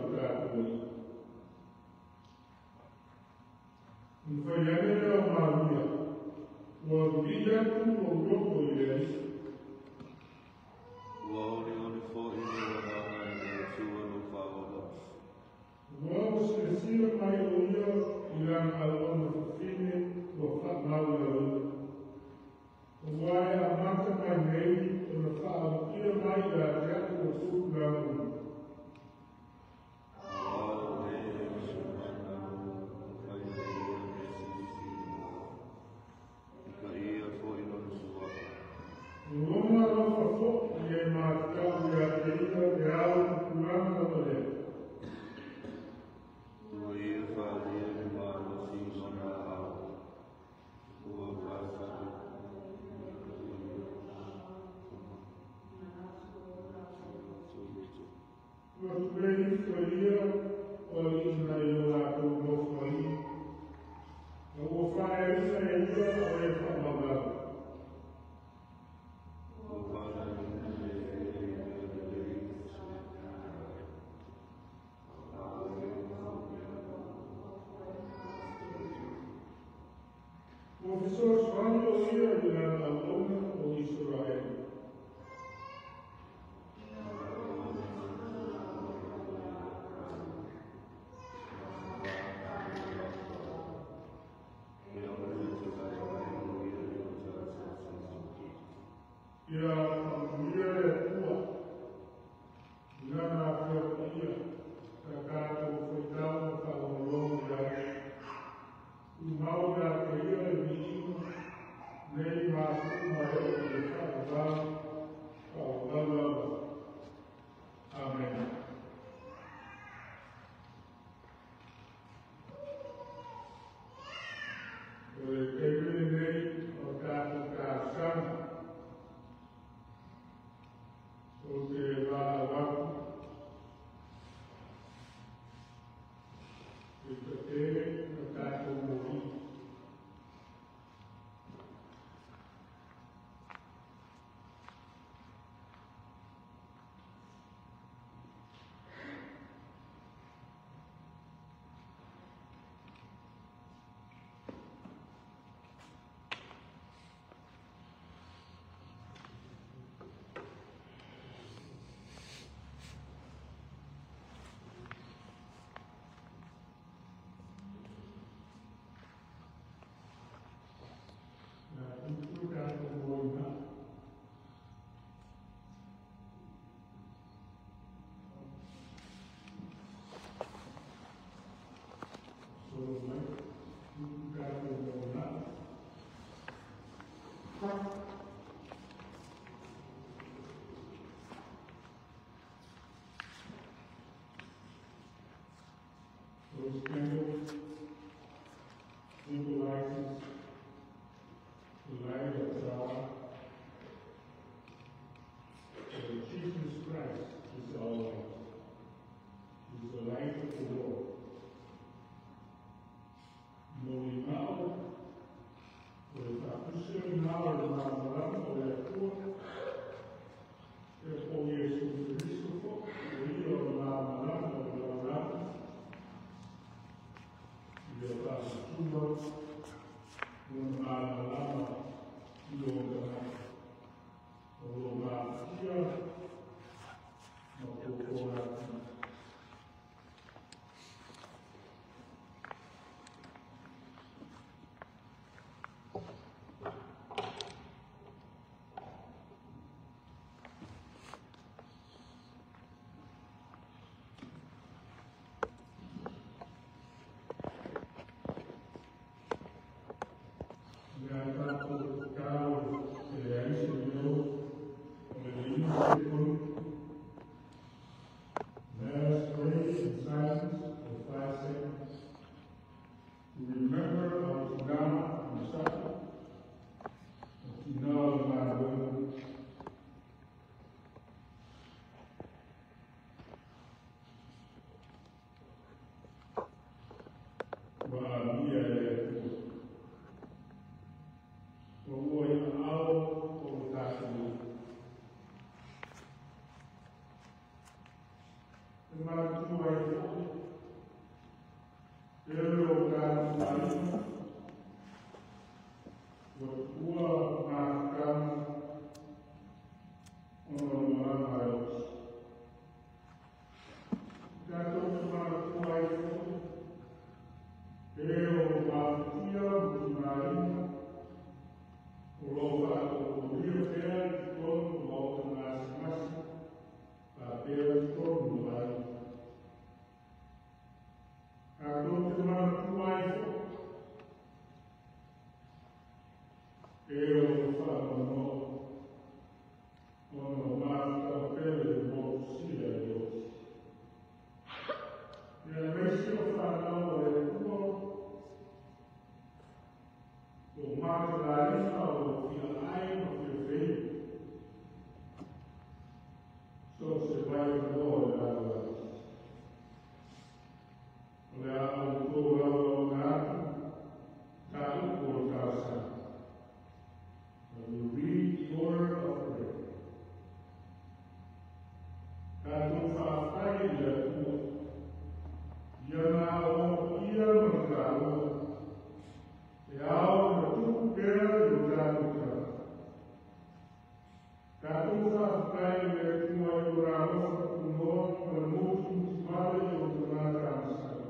lo tatou Alii. Ona fai ane lea o Maria, ua vivii atu lou loto i le Alii. Ua olioli foi lou agaga i le Atua lou Faaola. Ua silasila mai o ia i lana auauna fafine ua faamaualaloina. Aua e amata mai nei ona faauluia mai ia te a'u o tupulaga uma. Aua o e o se mana na fai ai ia mea silisili i ka ia foi lona suafa. O lona alofa fo'i e matatau ia te ia le ao ma tulaga lava lea. Ua ia faaalia le malosi i lona aao. Ua faasa'o Ua tulei ifo e ia o alii nai o latou nofoaiga, a ua faaeaina e ia o e faamaualalo. Ua faaleagaina e ia i mea lelei ma se ai. A o e mea Ua fesoasoani o ia i lana auauna o Isaraelu. Ia faamanuia le Atua i lana Afio Paia sa tatou faitau ma faalogologo i ai. Tumau ia te ia le viiga nei ma aso uma e oo i le faavavau faavavau lava. Amene. O le taimi lenei o tatou talosaga, ou te valaau atu i tate na tatou moli. Na tutu tatou moli na. Solo mai, tutu tatou moli na. Those candles symbolizes the light of God. For Jesus Christ is our light. He is the light of the world. Molimau, o le faapusi lena o le malamalama o le Atua, e po Iesu Keriso fo'i, o ia o le malamalama o le lalolagi, ia faamatua lona malamalama i o tagata o lo mafatia ma fofo atu. Ia tatou tatalo e leai se leo o le 5 sekone. Let us pray in silence for 5 seconds to remember our tina Masaka, o tina o le galuega. Ua amia e le Atua. Ua ua i aao o lo tatou Alii. E manatua manatua ai foi e le o tatou aiga ua tuua mafutaga ona o le malaga a Oti. Tatou te manatua ai foi e o lo o mafatia ma timaina o lo o faatautolia pea i totonu o maota gasegase faapea totonu o aiga. Tatou te manatua ai foi e o lo o faanoanoa ona o mafutaga pele i le motusia e Oti. Ia aemaise o fanau a le Atua o matalaifa o lo o fia ai ma fia fei so o se vaivanoa o le lalolagi. O le a outou laulauina atu mataupu o le talosaga. I will read the order of prayer. Tatou faafetai i le Atua, i ana aoao paia ma le taua, e ao ona tupu pea i o tatou tagata. Tatou faafetai i le Atua i Lona alofa tunoa ma le mutimutuvale i o tagata agasala.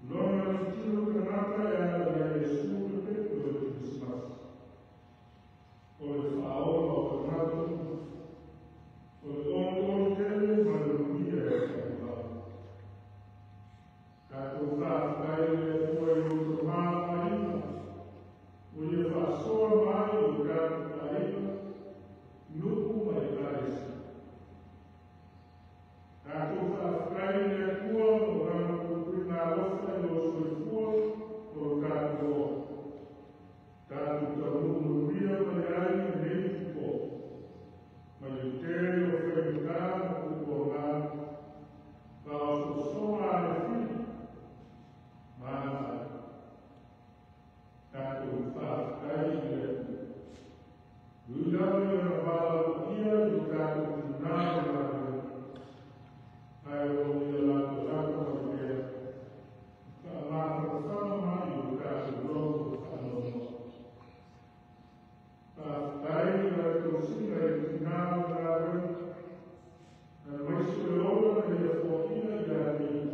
Lona tilotilo tagata e ala ia Iesu le pepe o le Kerisimasi. O le faaola o tagata uma, o le olioli tele ma le manuia e faivao. Tatou faafetai i le Atua i Lona tamaoaiga, ua ia faasoa mai i o tatou aiga, nuu ma ekalesia. Tatou faafetai i le Atua mo lana puipuiga alofa i lou soifua ma lo tatou ola. Tatou taunuu manuia mai ai i lenei utupo, mai le tele o faigata ma tupuaga, faaosoosoga a le fili ma ana fale. Tatou faafetai i le Atua. E ui lava i lona valaau paia i o tatou tina o le lalolagi, ae o lo o ia latolata mai pea, faamafanafana mai i o tatou loto faanoanoa. Faafetai i le tausiga i tina o le lalolagi, aemaise o le ola na ia foaina ia te ia,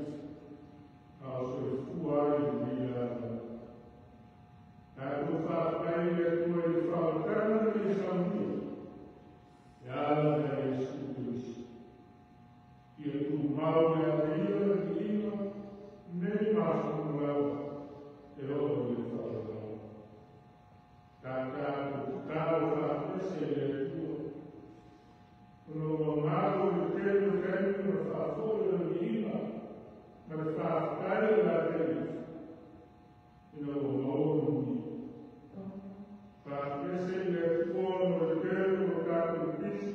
a o soifua ai i lenei lalolagi. Tatou faafetai i le Atua i le faaolataga na ia saunia, e ala ia Iesu Keriso. Ia tumau ia te ia le viiga nei ma aso uma lava e oo i le faavavau. Tatou tatalo faatasi i le Atua, ona ua galo i le tele o taimi ona faafoi o le viiga ma le faafetai ia te ia, ina ua maua manuia. Faatasi i le Atua ona o le tele o tatou pisi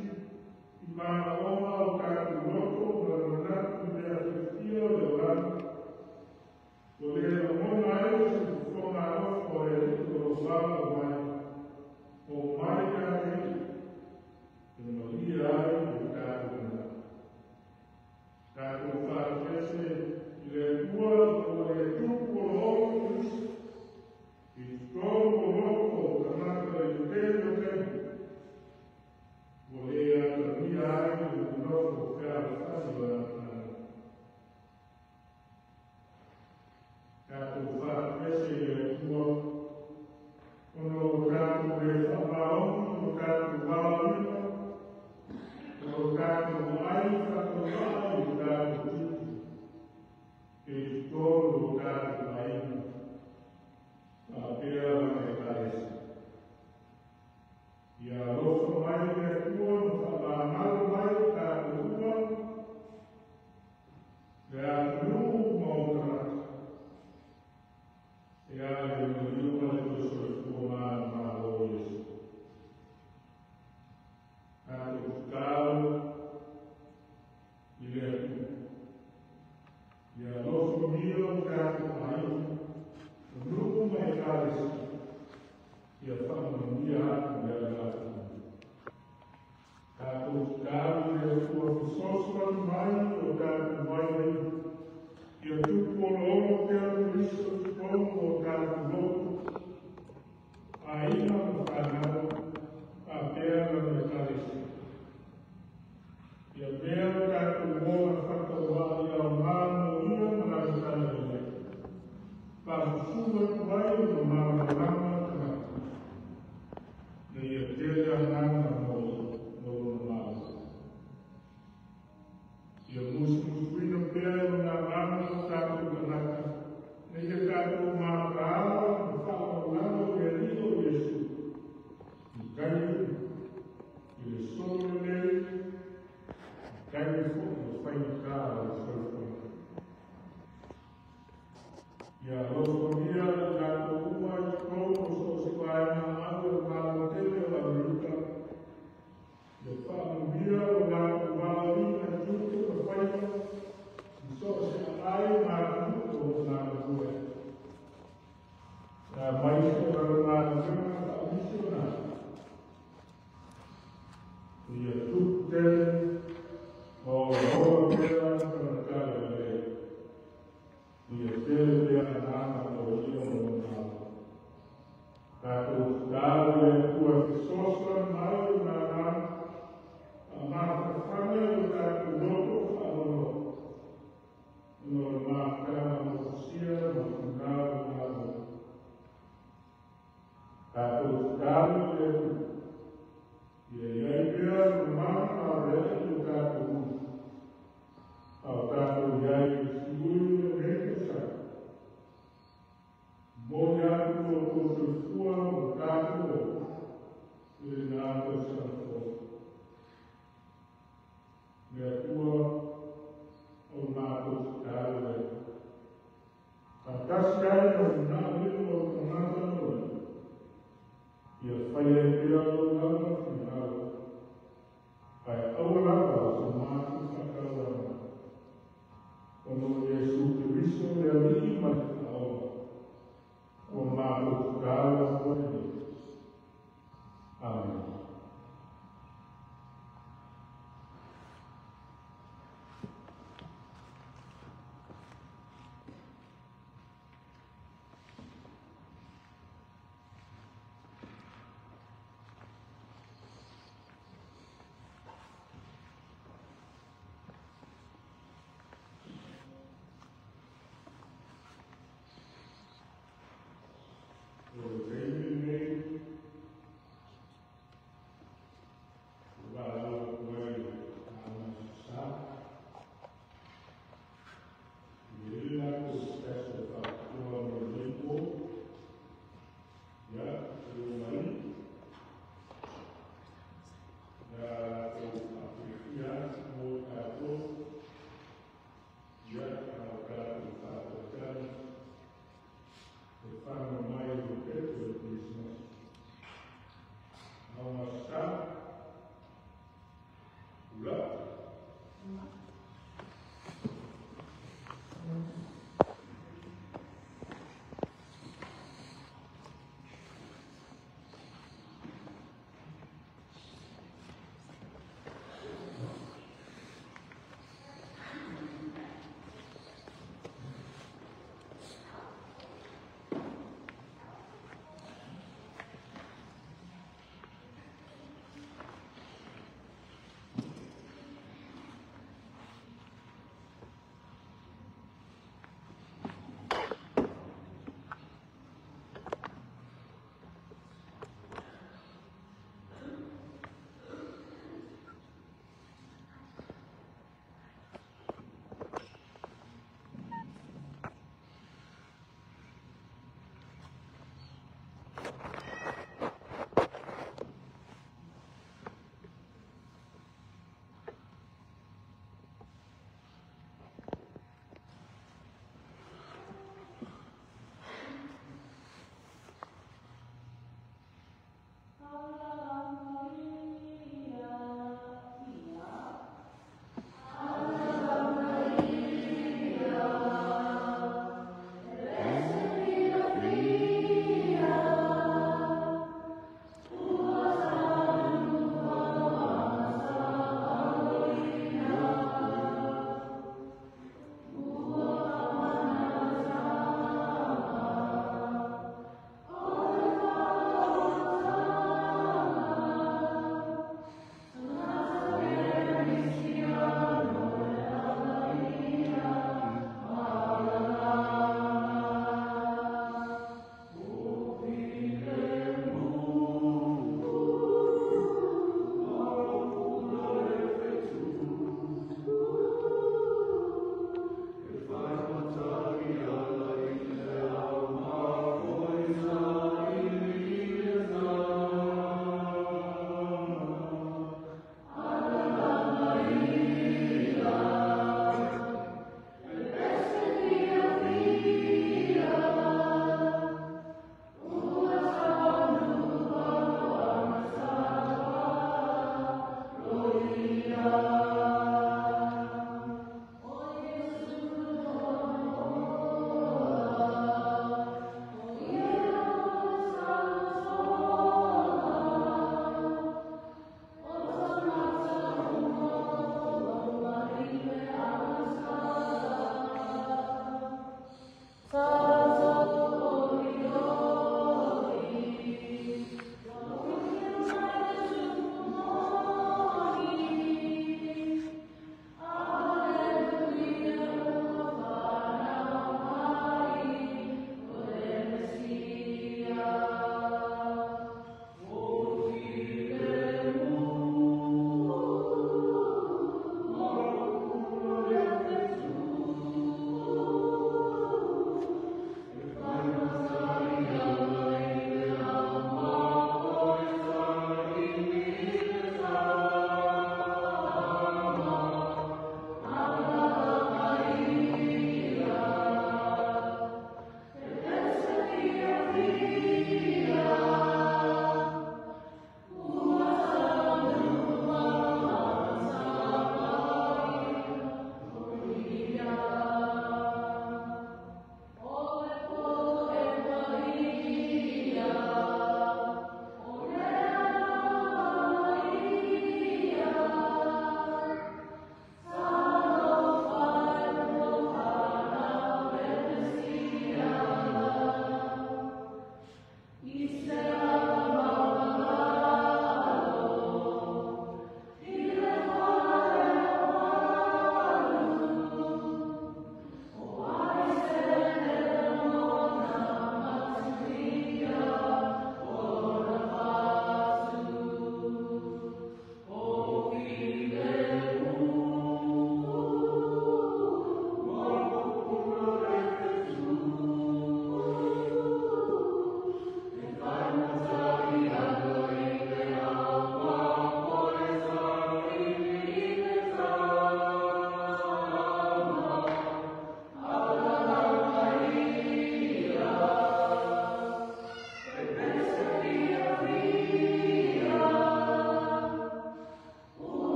i manaoga o tatou loto ma le manatu i mea fiafia o le olaga. Ua le lagona ai se fofoga alofa o le Alii o lo o valaau mai, o mai ia te ia, e malie ai o tatou manatu. Tatou faatasi i le Atua ina ua le tupu oloolo Keriso i totonu o loto o tagata i le tele o taimi, ua le atagia ai le nonofo fealofani o lana. Tatou faatasi i le Atua ona o tatou le faamaoni o tatou valaauina, o lo tatou vaai faatauvaa i o tatou tiute i totonu o tatou aiga faapea lana ekalesia. Ia alofa mai le Atua ma faamagalo mai o tatou uma, le atunuu ma o tagata, e ala i le maliu ma le toe soifua manumalo o Iesu. Tatou tatalo i le Atua. Ia alofagia o tatou aiga, o nuu ma ekalesia, ia faamanuia atu le ala atu. Tatou tatalo i le Atua fesoasoani mai i o tatou vaivaiga. Ia tupu olaola pea Keriso i totonu o tatou loto, aiga ma fanau, faapea lana Ekalesia. Ia mea o tatou ola faatauvaa i aoga mo ia ma lana talalelei. Faasusulu atu ai ona malamalama tagata, ina ia tele agaga mo lona Malo. Ia musumusuina pea e lona Agaga o tatou tagata, ina ia tatou mataala ma faalagolago i le Alii o Iesu, i taimi uma, i le solo lelei, i taimi foi o faigata o le soifuaga. Ia alofagia i latou uma i totonu o so o se vaega au o le Malo tele o Amerika, ia faamanuia lo latou valaauina i tiute ma faiva i so o se aai ma atunuu o lo o galulue ai. Aemaise o lana galuega faamisionari, ia tupu tele ma olaola pea lana talalelei. Ia tele pea agaga mo ia ma lona Malo. Tatou tatalo i le Atua e fesoasoani mai lona Agaga, faamafanafana i o tatou loto faaloaloa, ona o le mafutaga motusia ma fugā o Malo. Tatou tatalo i le Atua, ia i ai pea lona mana maoalii i o tatou uma, a o tatou i ai i le siui o lenei tausaga. Momoli atu lo outou soifua ma lo tatou ola i lena tausaga fou. Le Atua o le matou tatalo lea. Faatasi ai ma le munaalima o le tagata aloaia, ia fai ai pea lou lava finagalo, ae aua lava so matou faatauaina. Ona o Iesu Keriso le Alii ma le Faaola, ua matou tatalo atu ai nei. Amene.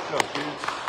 Job, kids.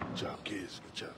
Good job, kids. Good job.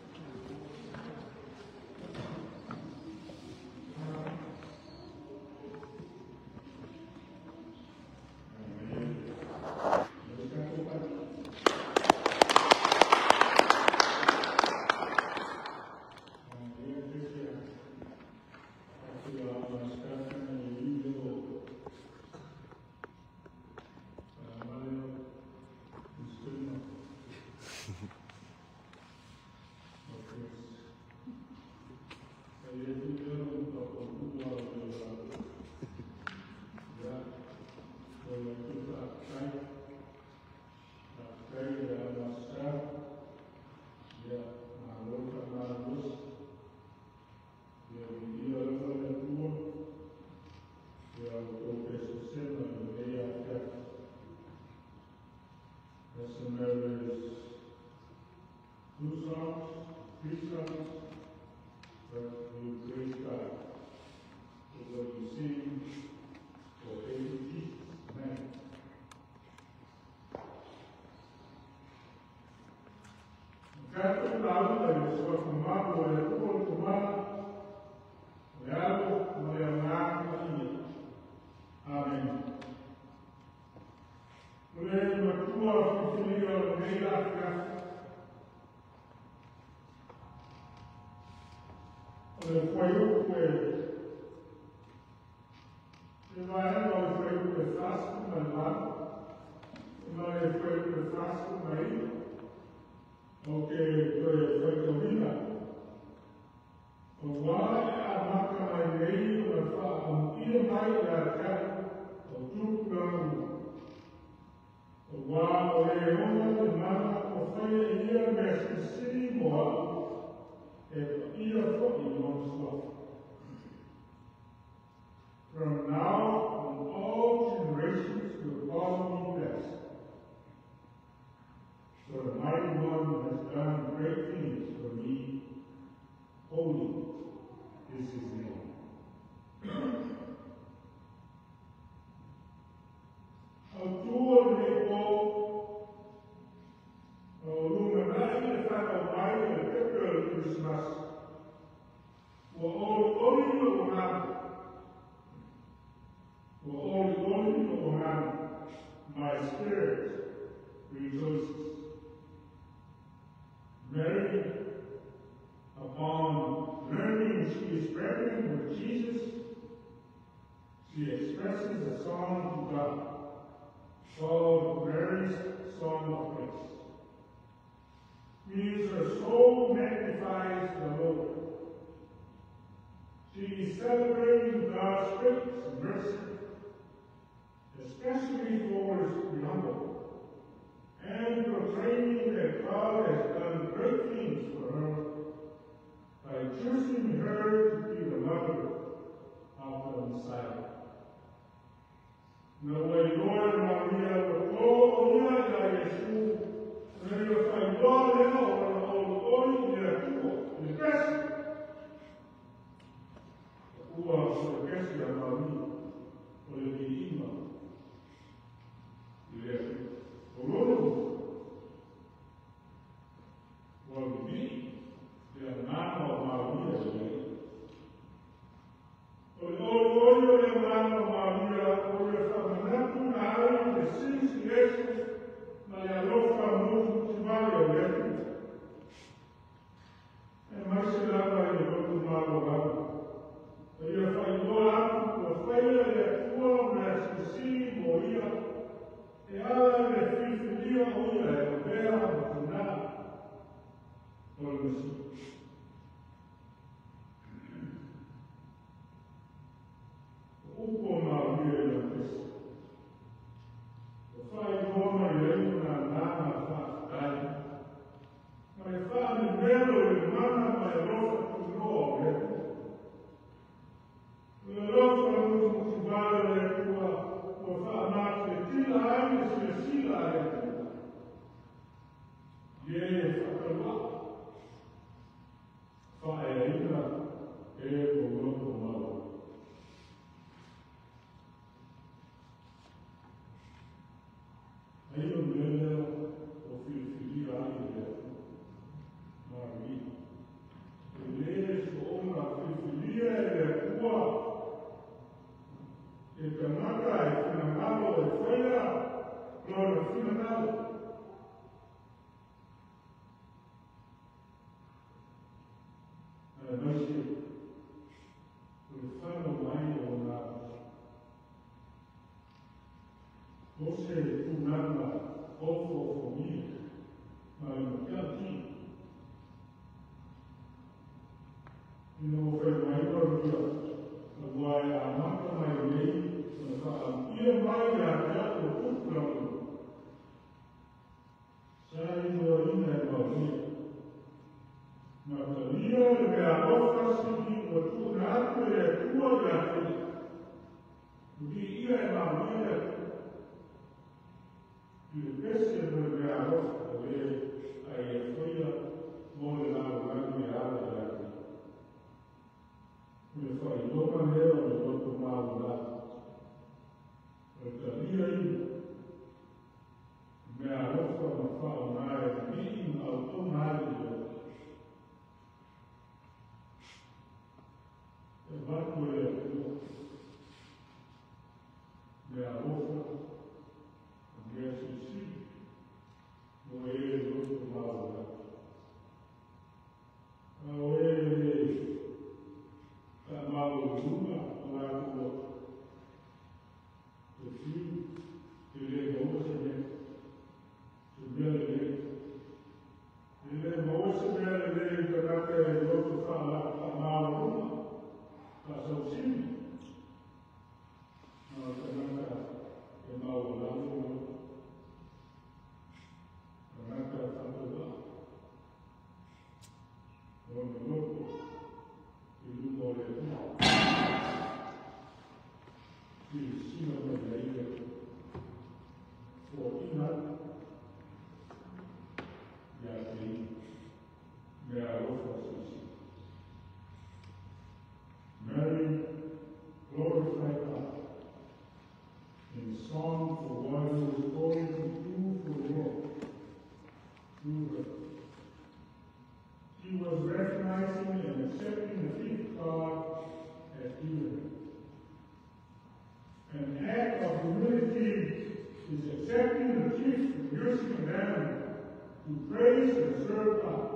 Wa o le ona te mana o whaia ia mea sisini moa. One has done great things for me. Holy is his name. My spirit rejoices. Mary, upon learning she is pregnant with Jesus, she expresses a song to God, called Mary's Song of Grace. Means her soul magnifies the Lord. She is celebrating God's grace and mercy, especially towards the humble, and proclaiming that God has done great things for her by choosing her to be the mother of the Messiah. Na ua Maria ua o ia ia Iesu, na ia whailoa lea o lana oluolu i le Atua, i le pesi. Ua o le pesi a Maria, o le viiga i le Atua. O lona ua vivii le agaga o Maria i le O le oluolu o le agaga o Maria, o le whaamanatu na ai le silisiese ma le alofa mututivale o le Atua. E mai se lava i le loto malolalo. E ia whailoa atu ua whaia le Atua mea silisili mo ia, e ala i le filifilia o ia e avea ma tinā o le Mesia. Upo Maria i la pesi. O whailoa mai ai na nana whaafetai. Ma e whaamemelo i le mana ma e alofa tunoa o le Atua. O le alofa mutumutivale o le Atua, ua whaamakiletila ai le silasila a le Atua. I e whakalua, whaeaina e o loto malo. Ai o mea o filifilia ai le Atua. Maria. E le soona filifilia e le Atua. E tangata e whinangalo e whaia lona whinangalo. Ae maise, o le whanau mai o ngā. O se tūnanga ofo-ofomia, ma le matauti. Ina o whai mai maruia, na ua e amata mai nei, na whaampia mai a te ako tupulamu. Sa iloa ina e Maria. Na talia le mea alofa sili ua tuuna atu e le Atua ia te ia. Uli ia e Maria le Atua. I le pese mo le mea alofa o le ai e whaia mo le lalolagi e ala ia te ia. O le whailoga lea o le loto malolalo. O le talia ina. Mea alofa ma whaonga e vivii ma autonga ai le loto. E vatu e le Atua. Mea alofa, mea silisili, Ia te ia, me alofa sisi. Mary glorified God in song for what he was going to do for the world through her. She was recognizing and accepting the gift God had given her. An act of humility is accepting the gift and using them to praise and serve God.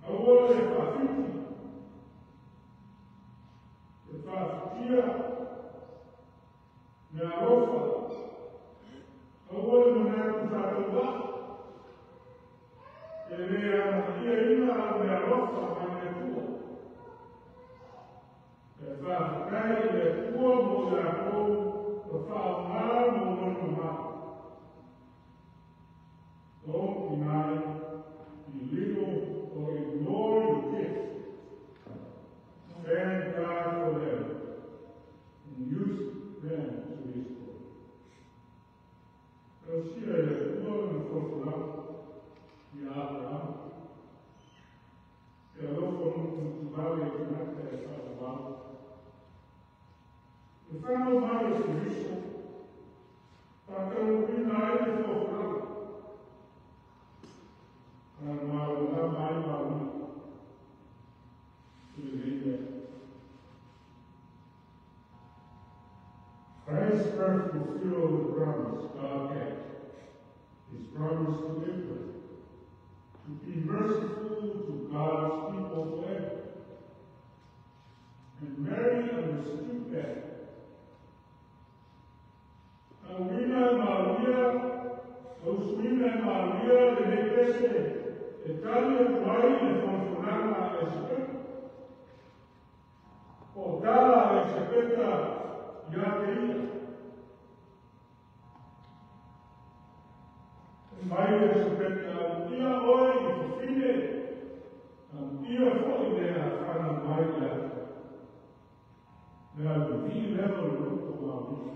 Aua le faafiti, e faafetia me alofa, aua le manatu faatauvaa, e le amaiaina au me alofa mai le Atua. E faafetai i le Atua mo i latou ma faaaoga mo lona mamalu. Don't deny, belittle, or ignore your gifts. Thank God for them and use them to His glory. Tausia e le Atua lana folafolaga ia Aperahama. E alofa nutunutu vale i tagata e faavavau. E fanau mai e Keriso, faataunuuina ai le folafolaga. A malamalama ai Maria i lenei mea. Christ's birth fulfilled the promise God kept, His promise to Abraham, to be merciful to God's people forever. And Mary understood that. Auina e Maria, ausuina e Maria lenei pese e tali atu ai le folafolaga a Elisapeta. O tala a Elisapeta ia te ia. E mai Elisapeta, amuia oe i fafine, amuia fo'i le a fanau mai ia te. Le a le vii lea o le loto o Maria.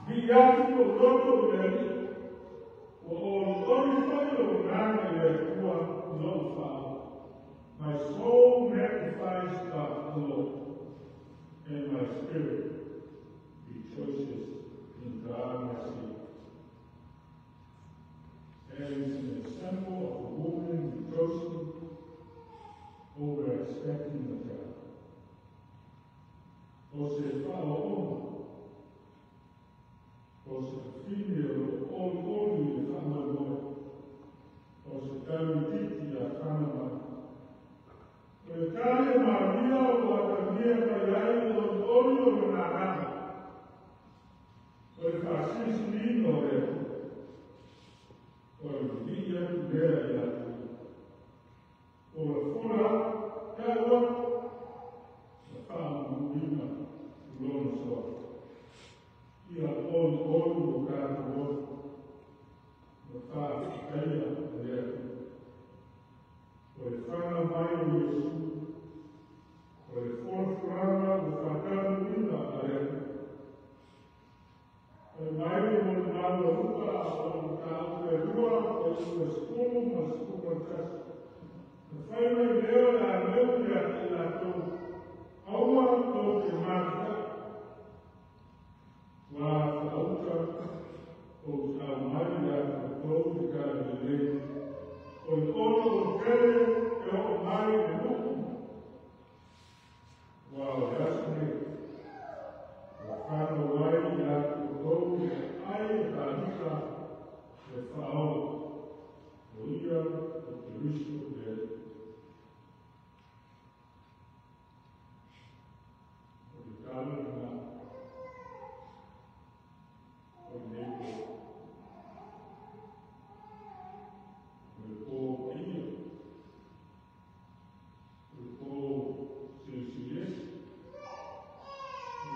Vii atu lou loto i le Alii. Ua olioli foi lou agaga i le Atua lou Faaola. My soul magnifies God the Lord, and my spirit rejoices in God my Savior. That is an example of a woman rejoicing over expecting a child. O se faaooga, o se fafine o loo olioli i le faamoemoe, o se tauitiiti ia fanau mai. O le tali a Maria o loo atagia mai ai le olioli o lona agaga, o le faasilisiliina o le Atua, o le vivii atu lea ia te ia. O le fola tau atu, na faamamaluina lona suafa. Ia olioli lo tatou loto, ma faafetaia le Atua. O le fanau mai o Iesu, o le folafolaga ua faataunuuina a le Atua. O mai le molimau a Luka o mataupu e 2, e 20 ma 11. Na fai mai lea o le ageu ia te i latou, aua tou te matatai. Ua faauta ou te aumai ia te outou le tala lelei. O le oloolo tele e oo mai i le nuu uma. Ua o le aso nei, ua fanau ai ia te outou le aai e Tavita le Faaola, o ia o Keriso le Alii. O le tala lena o lenei po. O le po paia, o le po silisili ese,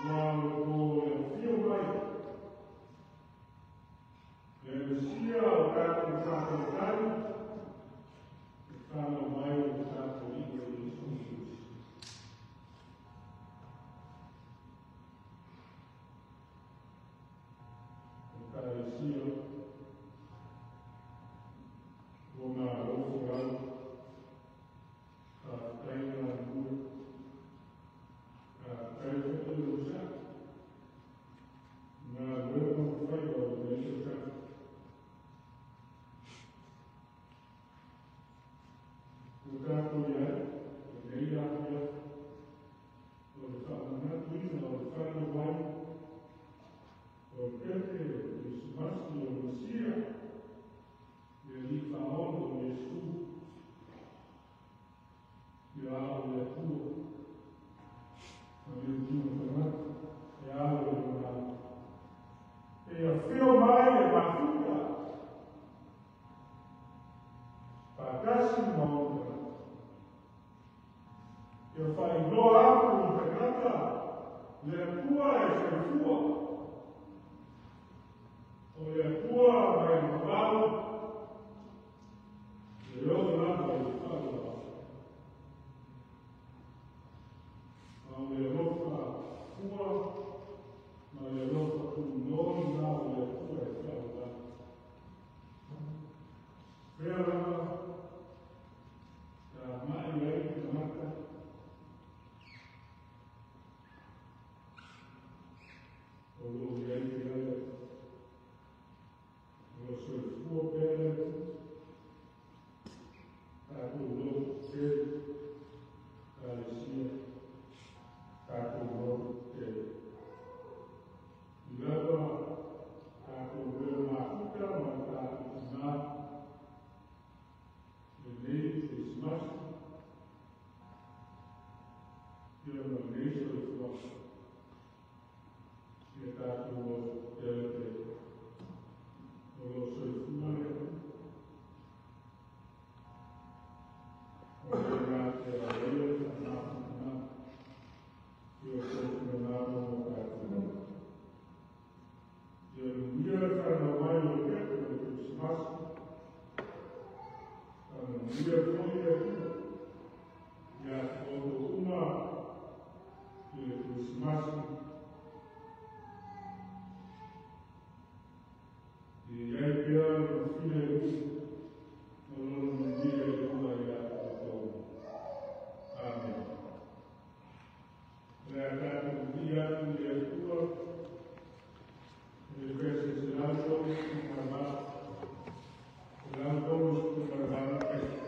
ua o le po e afio mai le Mesia o tatou faataitai, e fanau mai o le tatou Alii o Iesu Keriso. O Ekalesia Ua tatou i ai lenei afiafi o le faamanatuina o le fanau mai o le pepe o le Kerisimasi o le Mesia, le Alii Faaola o Iesu, ia a o le Atua, ma le tino tagata e alo i lona e afio mai e mafuta faatasi ma ona tagata. Ia faailoa atu i tagata le Atua e soifua, o le Atua mai le vavau, e oo lava i le faavavau. A o le alofa fua ma le alofa tuuloa lena o le Atua e faavavau. Fea lava e agai ai le tagata, o lo o i ai pea le Atua, o lo o soifua pea le Atua. Tatou loto tetele, Ekalesia, tatou loto tetele. I lava tatou le mafuta ma le tatou tina lenei Kerisimasi, ia ma lenei soifuaga, ia tatou loto tetele pea. O lo o soifua le Atua. O le na te aloaia le faamafanafanaga i o outou finagalo mo tatou. Ia manuia le fanau mai o le pepe o le Kerisimasi. Faamanuia foi le Atua ia te outou uma i le Kerisimasi. Ia i ai pea lona filemu ma lona manuia i luga ia te outou. Amen. O le a tatou viia atu i le Atua i le pese 138, 138 pese.